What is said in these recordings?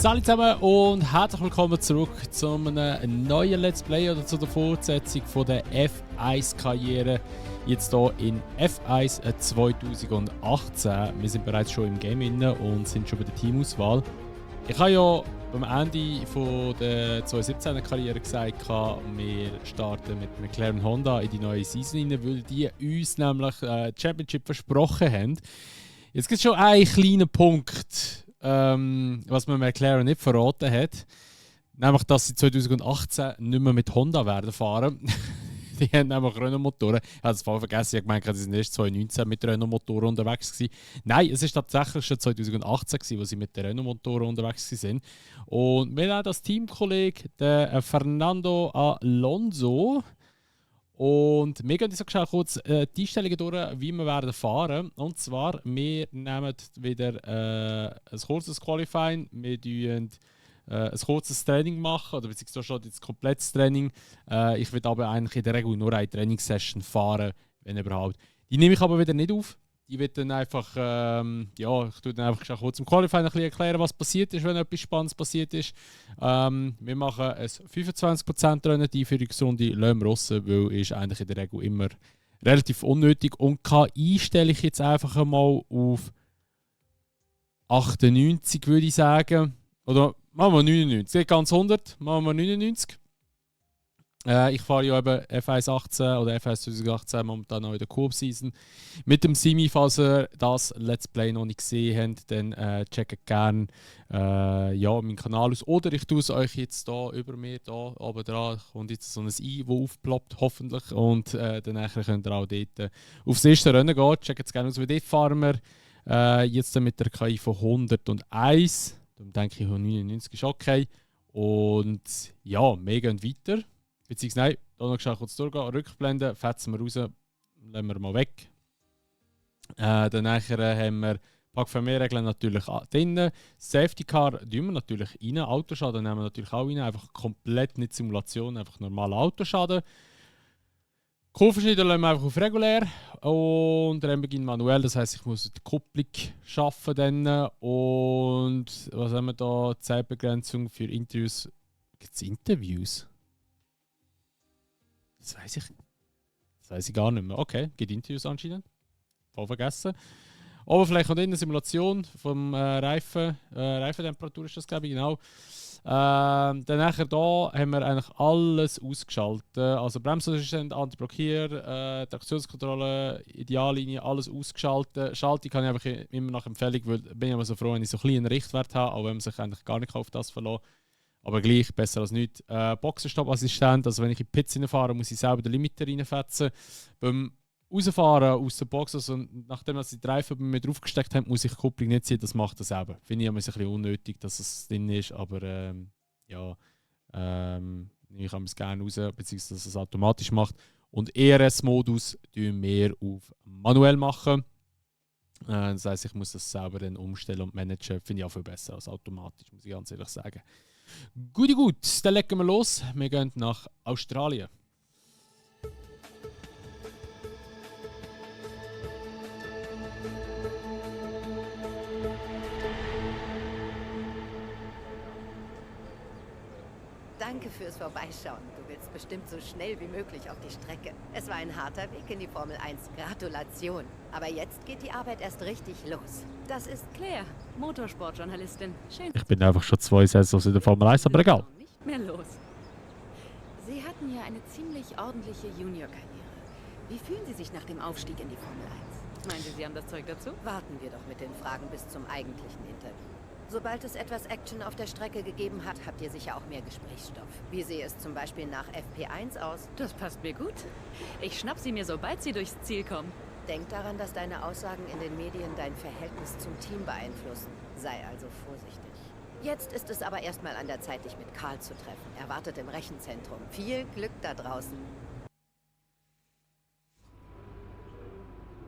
Salut zusammen und herzlich willkommen zurück zu einem neuen Let's Play oder zu der Fortsetzung von der F1-Karriere. Jetzt hier in F1 2018. Wir sind bereits schon im Game inne und sind schon bei der Teamauswahl. Ich habe ja am Ende von der 2017er-Karriere gesagt, wir starten mit McLaren Honda in die neue Season rein, weil die uns nämlich die Championship versprochen haben. Jetzt gibt es schon einen kleinen Punkt, was man McLaren nicht verraten hat. Nämlich, dass sie 2018 nicht mehr mit Honda werden fahren. Die haben nämlich Renault-Motoren. Ich habe es voll vergessen, ich habe gemeint, sie sind erst 2019 mit Renault-Motoren unterwegs gewesen. Nein, es war tatsächlich schon 2018 gewesen, wo sie mit den Renault-Motoren unterwegs waren. Und wir haben das Teamkollege, der Fernando Alonso. Und wir gehen jetzt so kurz die Einstellungen durch, wie wir werden fahren. Und zwar, wir nehmen wieder ein kurzes Qualifying. Wir tun ein kurzes Training machen, oder beziehungsweise schon jetzt komplettes Training. Ich will aber eigentlich in der Regel nur eine Trainingssession fahren, wenn überhaupt. Die nehme ich aber wieder nicht auf. Die wird dann einfach, ich tue dann einfach kurz im Qualifying ein bisschen erklären, was passiert ist, wenn etwas Spannendes passiert ist. Wir machen ein 25% Rennen, die Einführungsrunde lassen wir raus, weil ist eigentlich in der Regel immer relativ unnötig. Und KI stelle ich jetzt einfach einmal auf 98, würde ich sagen. Oder machen wir 99. Nicht ganz 100, machen wir 99. Ich fahre ja eben F1 18 oder F1 2018 momentan noch in der Coop-Season. Mit dem Simi, falls ihr das Let's Play noch nicht gesehen habt, dann checkt gerne meinen Kanal aus. Oder ich tue es euch jetzt hier über mir, da oben dran, kommt jetzt so ein I, das aufploppt, hoffentlich. Und dann könnt ihr auch dort aufs erste Rennen gehen. Checkt es gerne aus, wie dort fahren wir. Jetzt mit der KI von 101. Dann denke ich, 99 ist okay. Und ja, wir gehen weiter. Beziehungsweise, nein, da noch kurz durchgehen, Rückblenden, fetzen wir raus, lassen wir mal weg. Dann haben wir Parkvermehrregeln natürlich drin. Safety Car tun wir natürlich rein. Autoschaden nehmen wir natürlich auch rein. Einfach komplett nicht Simulation, einfach normaler Autoschaden. Kurvenschneider lassen wir einfach auf regulär. Und Rennbeginn manuell, das heisst, ich muss die Kupplung schaffen dann. Und was haben wir da? Zeitbegrenzung für Interviews. Gibt es Interviews? Das weiß ich gar nicht mehr. Okay, gibt Interviews anscheinend. Voll vergessen. Oberfläche und innen Simulation vom Reifentemperatur ist das, glaube ich, genau. Dann nachher da haben wir eigentlich alles ausgeschaltet. Also Bremsassistent, Antiblockierer, Traktionskontrolle, Ideallinie, alles ausgeschaltet. Schaltung kann ich einfach immer nach Empfehlung, weil bin ich immer so froh, wenn ich so ein bisschen einen Richtwert habe, auch wenn man sich eigentlich gar nicht auf das verlässt. Aber gleich, besser als nichts. Boxenstopp-Assistent, also wenn ich in die Pits reinfahre, muss ich selber den Limiter reinfetzen. Beim Rausfahren aus der Box, also nachdem ich die Reifen bei mir draufgesteckt habe, muss ich die Kupplung nicht ziehen, das macht das selber. Finde ich immer ein bisschen unnötig, dass es drin ist, aber ich kann es gerne raus, beziehungsweise dass es automatisch macht. Und ERS-Modus tun wir auf manuell machen. Das heisst, ich muss das selber dann umstellen und managen. Finde ich auch viel besser als automatisch, muss ich ganz ehrlich sagen. Gut, dann legen wir los. Wir gehen nach Australien. Danke fürs Vorbeischauen. Du willst bestimmt so schnell wie möglich auf die Strecke. Es war ein harter Weg in die Formel 1. Gratulation. Aber jetzt geht die Arbeit erst richtig los. Das ist Claire, Motorsportjournalistin. Schön. Ich bin einfach schon 2 Saisons in der Formel 1, aber egal. Nicht mehr los. Sie hatten ja eine ziemlich ordentliche Junior-Karriere. Wie fühlen Sie sich nach dem Aufstieg in die Formel 1? Meinen Sie, Sie haben das Zeug dazu? Warten wir doch mit den Fragen bis zum eigentlichen Interview. Sobald es etwas Action auf der Strecke gegeben hat, habt ihr sicher auch mehr Gesprächsstoff. Wie sehe es zum Beispiel nach FP1 aus? Das passt mir gut. Ich schnapp sie mir, sobald sie durchs Ziel kommen. Denk daran, dass deine Aussagen in den Medien dein Verhältnis zum Team beeinflussen. Sei also vorsichtig. Jetzt ist es aber erstmal an der Zeit, dich mit Karl zu treffen. Er wartet im Rechenzentrum. Viel Glück da draußen.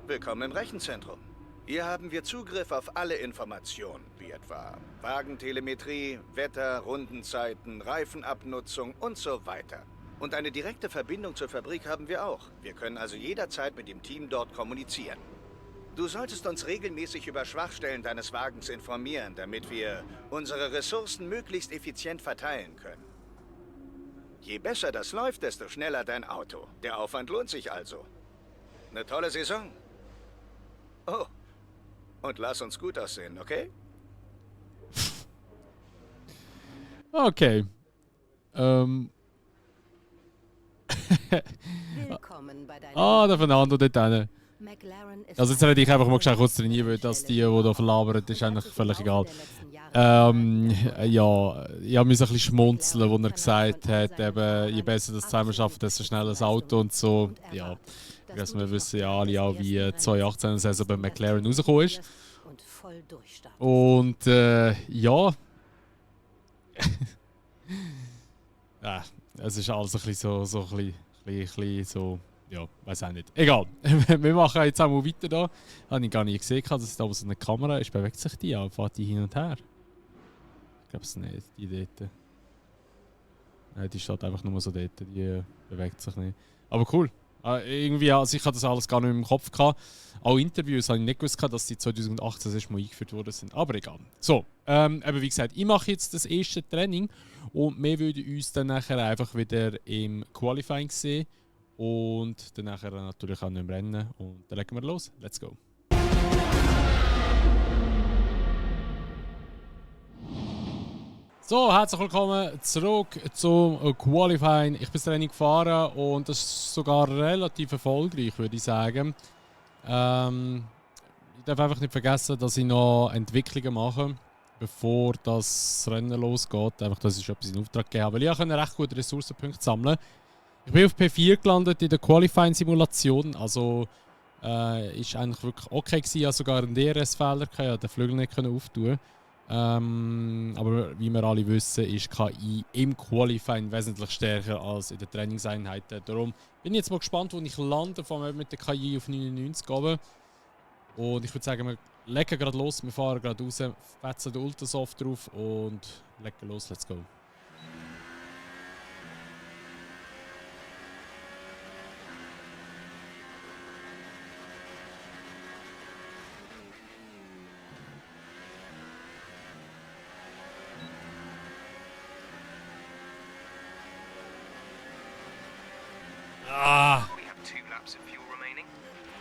Willkommen im Rechenzentrum. Hier haben wir Zugriff auf alle Informationen, wie etwa Wagentelemetrie, Wetter, Rundenzeiten, Reifenabnutzung und so weiter. Und eine direkte Verbindung zur Fabrik haben wir auch. Wir können also jederzeit mit dem Team dort kommunizieren. Du solltest uns regelmäßig über Schwachstellen deines Wagens informieren, damit wir unsere Ressourcen möglichst effizient verteilen können. Je besser das läuft, desto schneller dein Auto. Der Aufwand lohnt sich also. Eine tolle Saison. Oh, und lass uns gut aussehen, okay? Okay. Willkommen bei deinem Der Fernando dort hinten. McLaren ist Also jetzt hätte ich einfach mal schnell kurz trainieren, weil das die da verlabern, das ist eigentlich völlig egal. Ja, ich habe mich so ein bisschen schmunzeln, wo er gesagt hat, eben, je besser das zusammenarbeiten, desto schneller das Auto und so. Ja, ich weiß, wir wissen ja alle auch, wie 2018-Saison bei McLaren rausgekommen ist. Und ja. Ja, es ist alles ein bisschen so ein bisschen so. Ja, weiß auch nicht. Egal. Wir machen jetzt auch mal weiter da. Habe ich gar nicht gesehen, dass es da so eine Kamera ist. Bewegt sich die auch? Fährt die hin und her? Ich glaube es nicht, die dort. Nein, die steht einfach nur so dort. Die bewegt sich nicht. Aber cool. Irgendwie, also ich hatte das alles gar nicht im Kopf gehabt. Auch Interviews habe ich nicht gewusst, dass die 2018 erst mal eingeführt worden sind. Aber egal. So, eben wie gesagt, ich mache jetzt das erste Training und wir würden uns dann nachher einfach wieder im Qualifying sehen. Und dann nachher natürlich auch im Rennen. Und dann legen wir los. Let's go. So, herzlich willkommen zurück zum Qualifying. Ich bin das Training gefahren und das ist sogar relativ erfolgreich, würde ich sagen. Ich darf einfach nicht vergessen, dass ich noch Entwicklungen mache, bevor das Rennen losgeht. Einfach, dass ich etwas in Auftrag gegeben habe. Weil ich konnte recht gute Ressourcenpunkte sammeln. Ich bin auf P4 gelandet in der Qualifying-Simulation, also ist eigentlich wirklich okay gewesen. Ich hatte sogar einen DRS-Fehler, ich konnte den Flügel nicht auftun. Aber wie wir alle wissen, ist KI im Qualifying wesentlich stärker als in den Trainingseinheiten. Darum bin ich jetzt mal gespannt, wo ich lande, vor allem mit der KI auf 99 runter. Und ich würde sagen, wir legen gerade los, wir fahren gerade raus, fetzen den Ultrasoft drauf und legen los, let's go.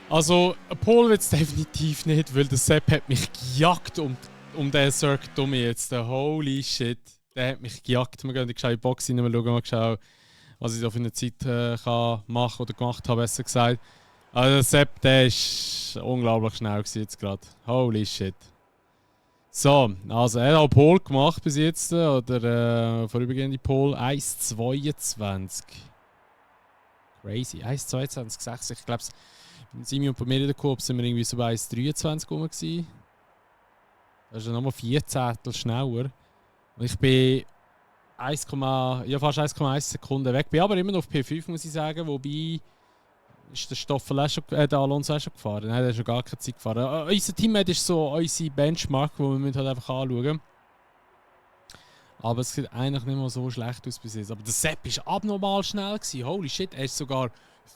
Also, Pole wird es definitiv nicht, weil der Sepp hat mich gejagt um den Circuit um jetzt. Holy shit, der hat mich gejagt. Wir gehen in die Box rein, wir schauen mal, was ich da für eine Zeit kann machen oder gemacht habe, besser gesagt. Also der Sepp, der ist unglaublich schnell jetzt gerade. Holy shit. So, also er hat auch Pole gemacht bis jetzt, oder vorübergehende Pole 1,22. Crazy, 1,22,6. Ich glaube, Simi und bei mir in der Coop sind wir irgendwie so bei 1,23 rum gewesen. Das ist ja nochmal 4 Zehntel schneller. Und ich bin fast 1,1 Sekunden weg. Bin aber immer noch auf P5, muss ich sagen. Wobei ist der Stoffel auch schon, der Alonso auch schon gefahren. Nein, der ist schon gar keine Zeit gefahren. Unser Teammate ist so unsere Benchmark, die wir halt einfach anschauen müssen. Aber es sieht eigentlich nicht mal so schlecht aus bis jetzt. Aber der Sepp war abnormal schnell gewesen. Holy shit, er ist sogar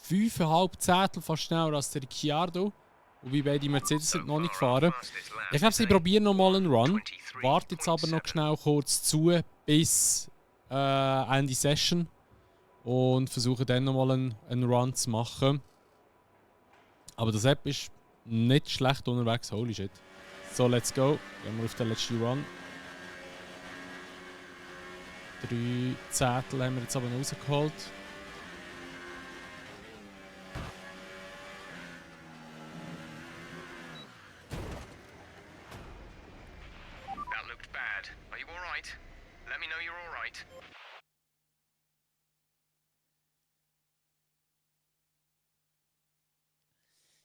5,5 Zehntel fast schneller als der Ricciardo. Wobei beide Mercedes sind noch nicht gefahren. Ich glaube, sie probieren noch mal einen Run. Warte jetzt aber noch schnell kurz zu bis Ende Session. Und versuchen dann noch mal einen Run zu machen. Aber der Sepp ist nicht schlecht unterwegs. Holy shit. So, let's go. Gehen wir auf den letzten Run. 3 Zehntel haben wir jetzt aber noch rausgeholt. That looked bad. Are you all right? Let me know you're all right.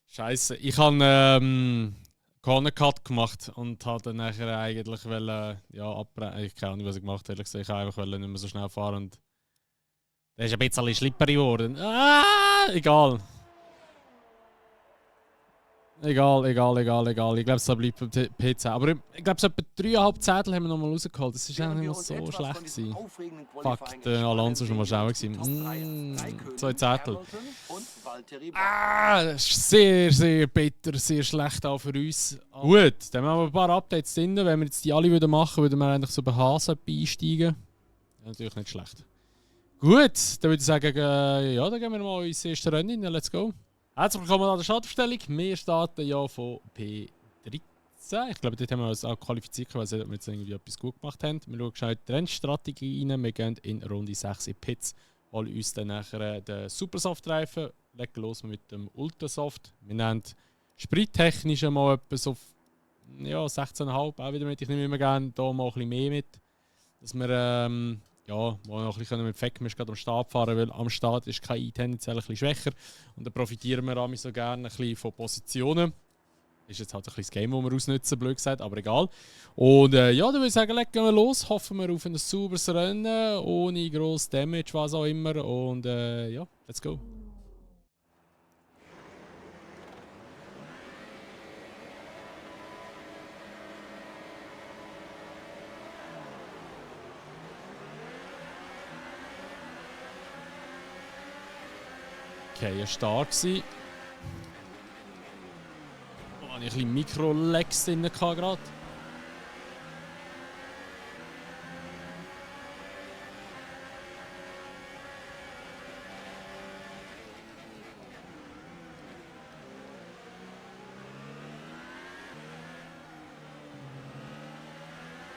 Scheiße, ich habe Corner Cut gemacht und habe dann nachher eigentlich abbrechen. Ich keine Ahnung, was ich gemacht habe. Ich habe einfach nicht mehr so schnell fahren und der ist ein bisschen schlipperig geworden. Egal. Egal. Ich glaube, es bleibt beim PC. Aber ich glaube, so etwa 3,5 Zettel haben wir nochmal rausgeholt. Das war eigentlich noch so schlecht gewesen. Fuck, der Alonso war schon mal schneller. 2 Zettel. Das ist sehr bitter, sehr schlecht auch für uns. Gut, dann haben wir ein paar Updates drin. Wenn wir jetzt die alle machen würden wir eigentlich so bei Hase einsteigen. Ja, natürlich nicht schlecht. Gut, dann würde ich sagen, ja, dann gehen wir mal ins erste Rennen rein. Let's go. Herzlich willkommen an der Startaufstellung. Wir starten ja von P13. Ich glaube, dort haben wir uns auch qualifiziert, weil wir jetzt irgendwie etwas gut gemacht haben. Wir schauen schnell die Rennstrategie rein. Wir gehen in Runde 6 in Pits, holen uns dann nachher den Supersoft-Reifen, legen los mit dem Ultrasoft. Wir nehmen sprittechnisch mal etwas auf ja, 16,5 auch wieder mit. Ich nehme immer gerne hier mal ein bisschen mehr mit, dass wir ja, wo noch ein bisschen mit Feckmisch am Start fahren, weil am Start ist KI tendenziell ein bisschen schwächer und dann profitieren wir auch so gerne ein bisschen von Positionen. Ist jetzt halt ein bisschen das Game, das wir ausnutzen, blöd gesagt, aber egal. Und ja, dann würde ich sagen, legen wir los. Hoffen wir auf ein sauberes Rennen, ohne gross Damage, was auch immer. Und ja, let's go. Okay, ein Start gewesen. Oh, hatte ich ein bisschen Mikro-Legs drin gerade.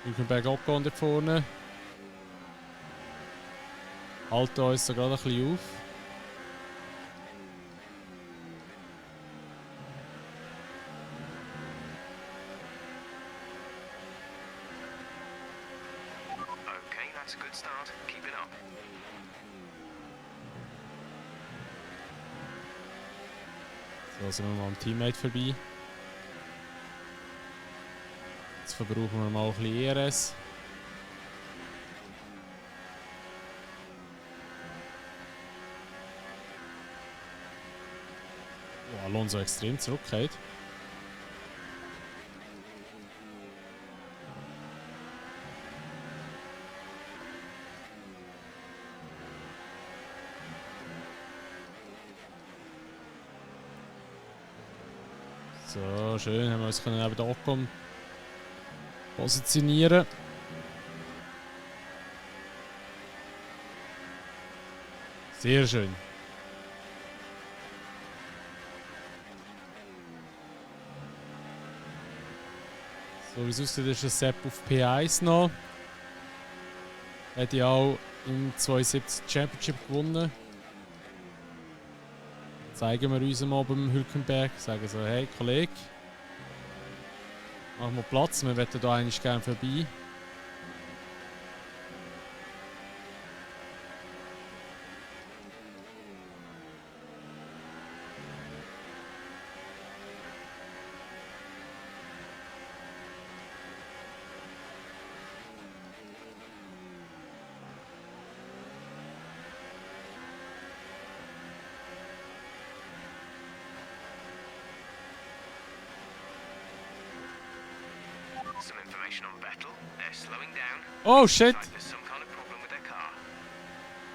Hülkenberg Ocon da vorne. Halten uns so gerade ein bisschen auf. That's a good start. Keep it up. So, sind wir mal am Teammate vorbei. Jetzt verbrauchen wir mal ein bisschen ERS. Oh, Alonso extrem zurückgeht. So, schön, haben wir uns neben der Ocon positionieren. Sehr schön. So wie es aussieht, ist der Sepp auf P1 noch. Hat ja auch im 2017 Championship gewonnen. Zeigen wir uns mal beim Hülkenberg, sagen so, hey Kollege, mach mal Platz, wir wollen hier eigentlich gerne vorbei. Some information on Vettel. They're slowing down. Oh shit! Like there's some kind of problem with their car.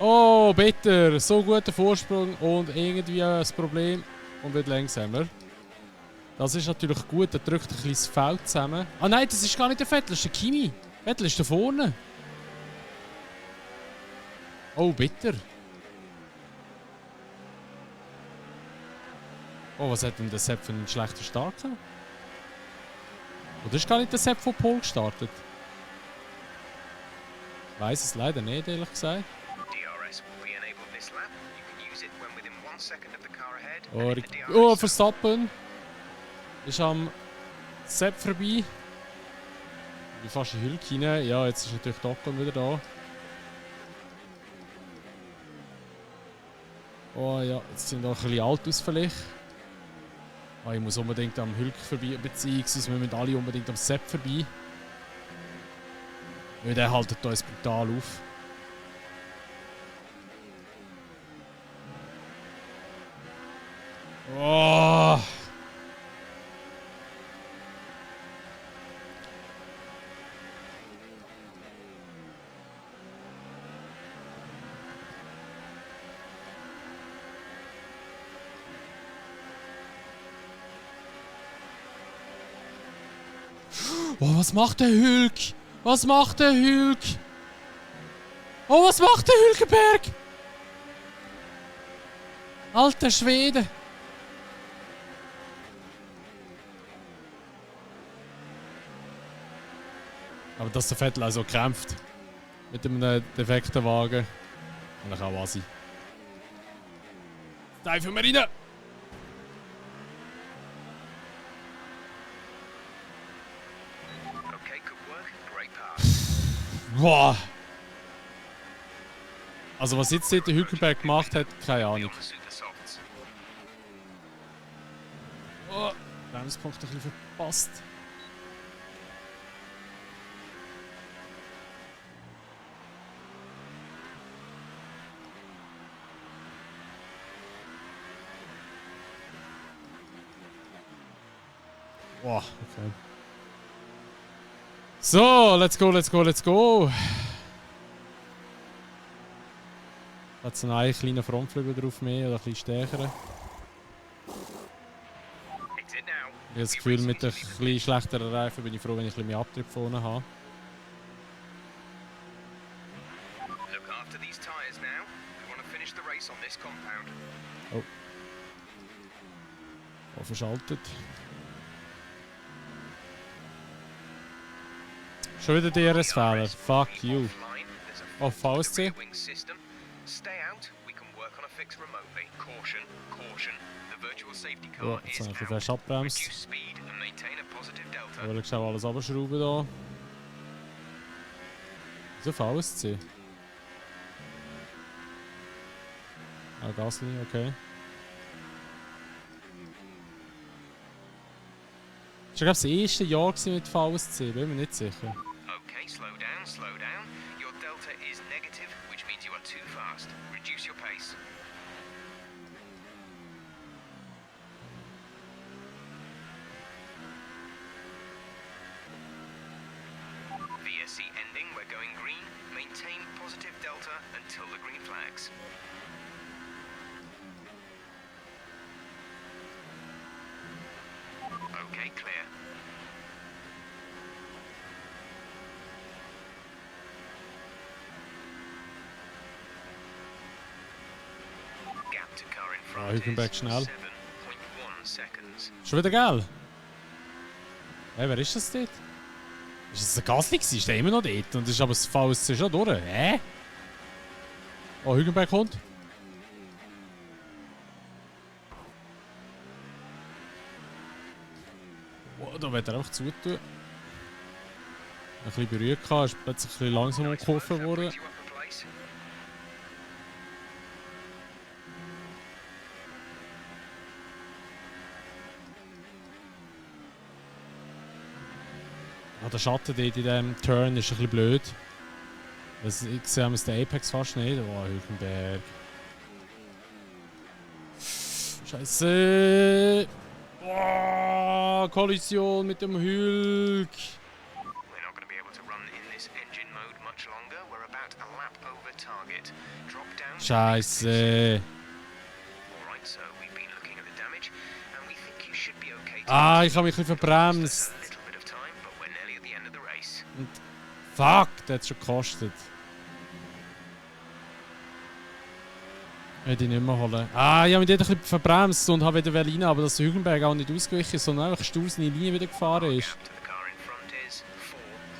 Oh bitter! So guter Vorsprung und irgendwie ein Problem und wird langsamer. Das ist natürlich gut, er drückt ein bisschen das Feld zusammen. Ah nein, das ist gar nicht der Vettel, das ist der Kimi. Vettel ist da vorne. Oh, bitter. Oh, was hat denn der Sepp für einen schlechten Start gehabt? Oder ist gar nicht der Sepp von Pole gestartet? Ich weiss es leider nicht, ehrlich gesagt. DRS will be enabled this lap. You can use it when within 1 second of the car ahead. Oh, Verstappen ist am Sepp vorbei. Ich bin fast in die Hülke rein. Ja, jetzt ist natürlich der Ocon wieder da. Oh ja, jetzt sind wir auch ein bisschen alt aus vielleicht. Oh, ich muss unbedingt am Hülke vorbei, beziehungsweise wir müssen alle unbedingt am Sepp vorbei. Weil der haltet uns brutal auf. Oh! Oh, was macht der Hülk? Was macht der Hülk? Oh, was macht der Hülkenberg? Alter Schwede. Aber dass der Vettel also kämpft. Mit einem defekten Wagen. Und dann auch Asi. Dive wir rein! Okay, good work. Great pass. Wow. Also was jetzt der Hülkenberg gemacht hat, keine Be Ahnung. on the super softs. Oh, Bremspunkt ein bisschen verpasst. Wow, okay. So, let's go, let's go, let's go. Hat es einen kleinen Frontflügel drauf mehr oder ein bisschen stärker? It's it now. Ich habe das Gefühl, mit den etwas schlechteren Reifen bin ich froh, wenn ich ein bisschen mehr Abtrieb vorne habe. Look after these tyres now. We want to finish the race on this compound. Oh, verschaltet. Schon wieder DRS-Fehler. Fuck you. Oh, VSC. Stay out. We can work on a fix remotely. Caution, caution. The virtual safety Ja, car jetzt is habe ich ein out. bisschen abbremst. Reduce speed and maintain a positive delta. Ich will schnell alles abschrauben hier. Wieso VSC? Ah, Gasly, okay. Das war, glaube ich, das erste Jahr mit VSC, bin mir nicht sicher. Okay, slow down, slow down. Your delta is negative, which means you are too fast. Reduce your pace. VSC ending, we're going green. Maintain positive delta until the green flags. Okay, clear. Gap to car in front Hülkenberg is schnell. 7.1 seconds. Schon wieder geil? Hey, wer ist das dort? Ist das ein Gasly gewesen? Ist der immer noch dort? Und ist aber das VSC schon durch? Hä? Oh, Hülkenberg kommt. Oh, da wird er einfach zutun. Ein bisschen berührt gehabt, ist plötzlich ein bisschen langsam Nice work, umgekurven that worden. brings you up a place. Ah, der Schatten dort in diesem Turn ist ein bisschen blöd. Ich sehe den Apex fast nicht. Oh, Hülkenberg. Scheiße! Oh, Kollision mit dem Hülk! We're not going to be able to run in this engine mode much longer. We're about a lap over target. Drop down. Scheiße! Alright, so we've been looking at the damage and we think you should be okay to Ah, ich habe mich ein bisschen Just verbremst. a little bit of time, but we're nearly at the end of the race. Fuck, der hat es schon gekostet. Hätte ich nicht mehr holen. Ah, ich habe mich dort ein bisschen verbremst und habe wieder rein, aber dass der Hülkenberg auch nicht ausgewichen ist, sondern einfach stur seine Linie wieder gefahren ist. Gap to the car in front is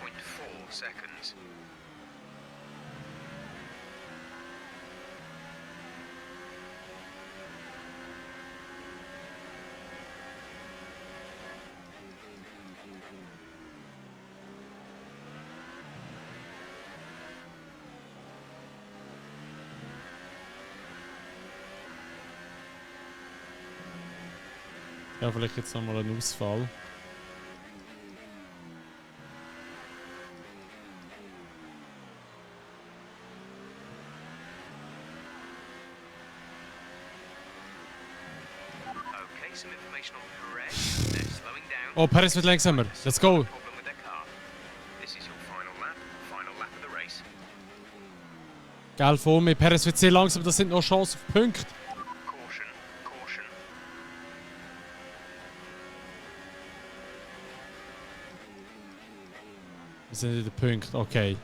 4.4 seconds. Ja, vielleicht jetzt nochmal ein Ausfall. Okay, some information on Perez. They're slowing down. Oh, Perez wird langsamer. Let's go. Problem with their car. This is your final lap of the race. Geil vor mir. Perez wird sehr langsam, das sind noch Chancen auf Punkte. Caution, caution. Wir sind in den Punkt, okay.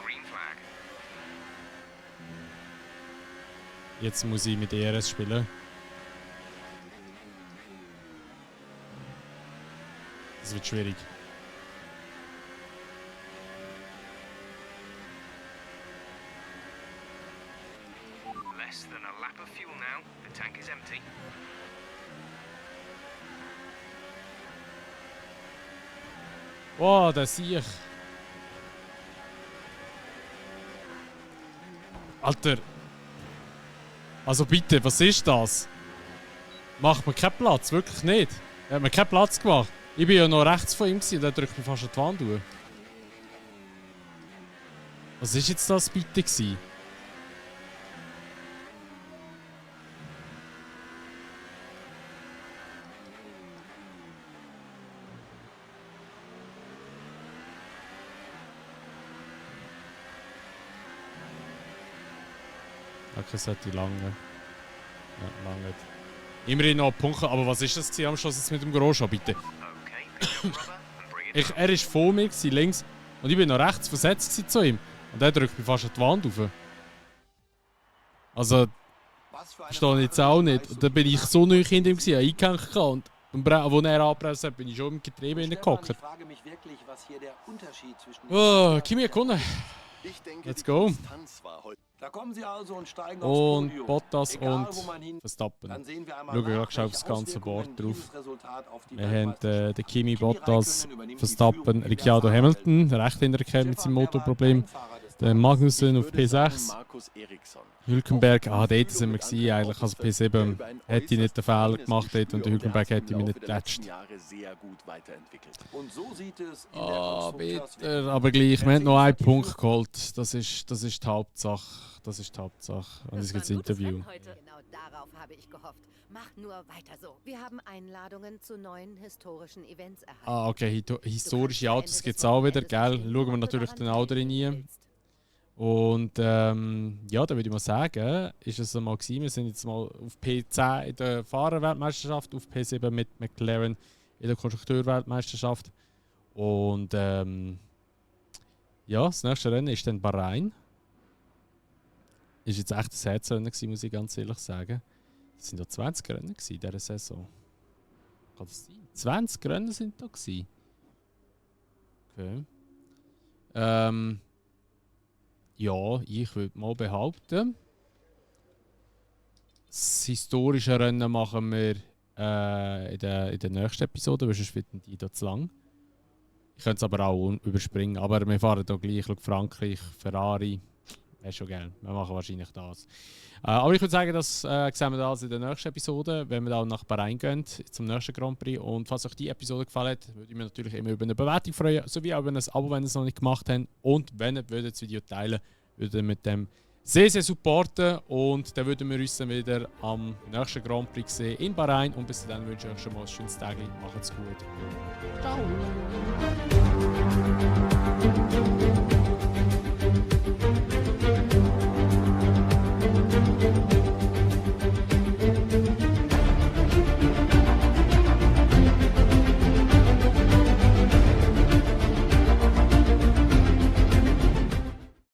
Green flag. Jetzt muss ich mit ERS spielen. Das wird schwierig. Less than a lap of fuel now. The tank is empty. Wow, der sehe ich. Alter. Also bitte, was ist das? Macht mir keinen Platz, wirklich nicht. Er hat mir keinen Platz gemacht. Ich bin ja noch rechts von ihm und der drückt mich fast an die Wand durch. Was ist jetzt das bitte gewesen? Okay, es sollte lange. Ja, lange. Immerhin noch Punkte, aber was ist das gewesen am Schluss jetzt mit dem Grosjean, bitte? Okay, pick up rubber and bring it Er ist vor mir, gewesen, links, und ich bin noch rechts versetzt gewesen zu ihm. Und er drückt mich fast an die Wand rauf. Also, verstehe ich jetzt auch nicht. Und dann bin ich so neu hinter ihm gewesen, eingehängt und wo er angepresst hat, bin ich schon im Getriebe hineingehockt. Ich frage mich wirklich, was hier der Unterschied zwischen Oh, Kimi hat gewonnen. Ich denke, Let's die go. Konstanz war heute. Da kommen sie also und steigen aufs Und Podium. Bottas Egal, und wo man hin- Verstappen. Dann sehen wir einmal Schauen wir nach, gleich auf das welche ganze Auswirkungen Board drauf. dieses Resultat auf die Wir haben Weltmeisterschaft den Kimi hat. Bottas, Räikkönen übernimmt die Verstappen, Führung in der Ricciardo Fahrerwelt. Hamilton, recht hinterkehrt mit seinem Stefan, wer war Motorproblem. dein Fahrer des Der Tages? Magnussen auf Ich würde sagen, P6. Markus Eriksson. Hülkenberg, dort sind wir gewesen, eigentlich. Also P7 hätte ich nicht den Fehler gemacht dort und der Hülkenberg hätte mich nicht getatscht. Und so sieht es in der Ah, Konstrukteurs- bitter, aber gleich, wir haben noch einen Punkt geholt. Das ist die Hauptsache. Das ist die Hauptsache. Und jetzt gibt es Interview. Genau darauf habe ich gehofft. Mach nur weiter so. Wir haben Einladungen zu neuen historischen Events erhalten. Ah, okay, Du historische kannst Autos Ende gibt es des auch wieder, Wochenendes gell? stehen, Schauen wir wo natürlich du den daran auch drin teilnehmen rein. willst. Und ja, da würde ich mal sagen, ist es mal gewesen. Wir sind jetzt mal auf P10 in der Fahrerweltmeisterschaft, auf P7 mit McLaren in der Konstrukteurweltmeisterschaft. Und ja, das nächste Rennen ist dann Bahrain. Ist jetzt echt ein Herzrennen gewesen, muss ich ganz ehrlich sagen. Es sind ja 20 Rennen gewesen in dieser Saison. Kann das sein? 20 Rennen sind da gewesen. Okay. Ja, ich würde mal behaupten, das historische Rennen machen wir in der nächsten Episode, weil sonst wird die da zu lang. Ich könnte es aber auch überspringen, aber wir fahren hier gleich. Schau, Frankreich, Ferrari, wäre schon geil. Wir machen wahrscheinlich das. Aber ich würde sagen, das sehen wir das in der nächsten Episode, wenn wir dann nach Bahrain gehen, zum nächsten Grand Prix. Und falls euch die Episode gefallen hat, würde ich mich natürlich immer über eine Bewertung freuen, sowie auch über ein Abo, wenn ihr es noch nicht gemacht habt. Und wenn ihr das Video teilen würdet, ihr mit dem sehr, sehr supporten. Und dann würden wir uns dann wieder am nächsten Grand Prix sehen in Bahrain. Und bis dann wünsche ich euch schon mal ein schönes Tag. Macht's gut. Ciao.